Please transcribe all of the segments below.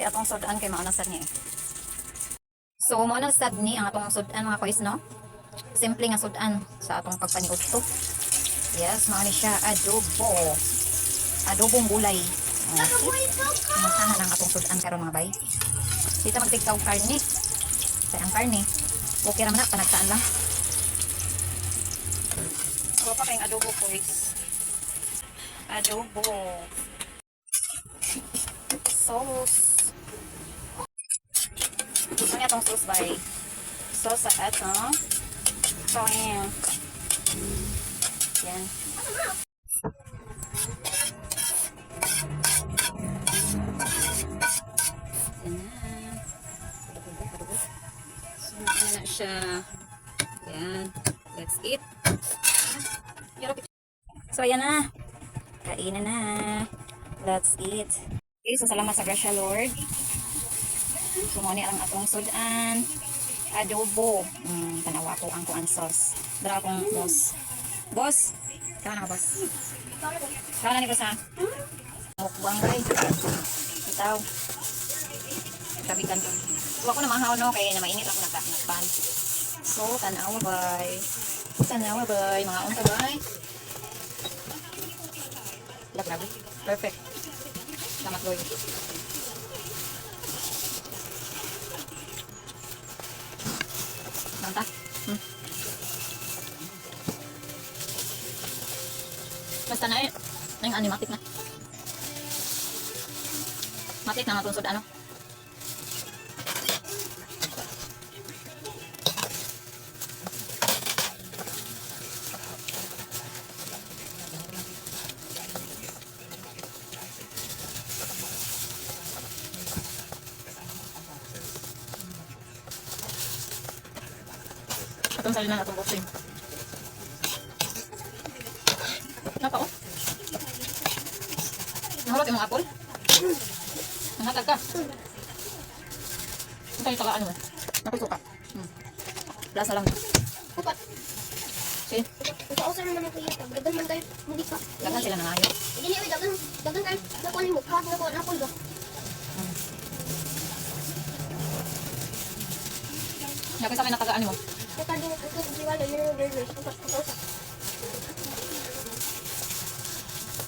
Atong sudan kay mao na sad ni. So mao na sad ni ang atong sudan, mga kois, no. Simple nga sudan sa atong pagpaniudto. Yes, mao ni siya adobo. Adobong gulay. Okay. Ang ang atong sudan karon, mga bay. Dito magtigkaw karne. Kay ang karne, okay ra man na, panagtaan lang. So pa kayong adobo, boys. Adobo. Sauce. Ano itong sauce bay? Sauce sa ato. So, ayan. Yan. Yan na. Adobo, adobo. So, ano na siya. Yan. Let's eat. So, ayan na. Kainan na. Let's eat. Okay, so salamat sa grasya, Lord. So, mao ni ang atong sudan. Adobo. Tanawa ko ang kuan sauce. Dara akong boss. Boss! Ikaw na ka, boss. Ikaw na ni boss, ha? Mukbang, bay. Itaw. Kabitan ko. So, ako na mahaw, no? Kaya na mainit ako nagpan. So, tanawa, bay. Tanawa, bay. Mga unta, bay. Wala, grabe. Perfect. Salamat, Lord. Manta. Basta na eh. Yung animatic na. Matik na matungsod ano. Atong salinan atong boxing. Napa oh. Nahulog yung mga apple? Nanghatag ka? Ang tayo tagaan mo. Nakusuka. Plus na lang. Upat. Sige. Upa-usa naman ako yata. Dagan man kayo. Hindi pa. Daghan sila nangayo. Hindi niya, dagan. Dagan kayo. Nakuha ni mo. Kahit nakuha na ako ba? Nakuha sa akin natagaan mo. Nakading ito sa jiwala. Yun yung girl. Upat. Upa-usa.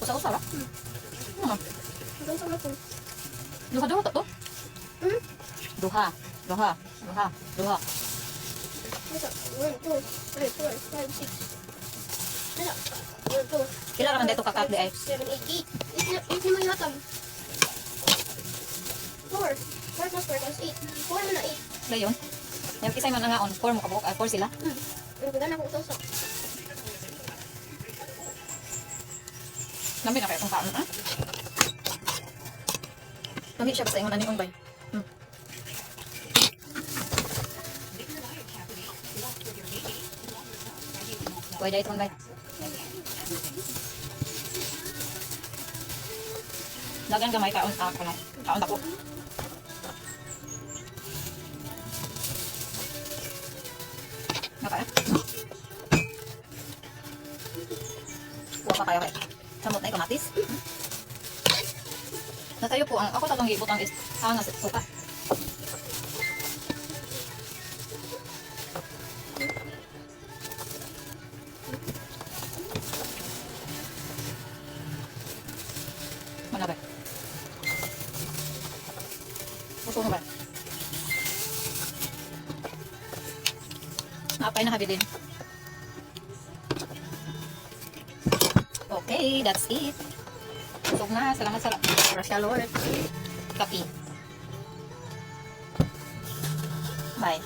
Usa-usa ba? Ano? Dagan sa mga Duha-duha to to? Hmm? Duha. Duha. Duha. Duha. Nasa. 1, 2, 3, 4, 5, 6. Nasa. 1, 2, Kila raman dito kakapli ay. 7, 8, 8. 8 8 naman yata. 4. 4 plus 4 plus 8. 4 man na 8. Dayon. Yung kisay man nga on 4 mo kabuok ay 4 sila. Ano ba na ako usa-usa? Nami na kayo itong kaon ah. Nami siya basta ingon ani bay. Pwede itong bay. Dagan gamay kaon ah kuno. Kaon dako. Naka eh. Kuha pa kayo kay. Samot na kamatis. Natayo po ang ako tatong gibutang is hangas at suka. Mana ba? Puso na ba? Naapay na kabilin. Okay, that's it. Busog na. Salamat sa grasya, Lord. Kapi. Bye.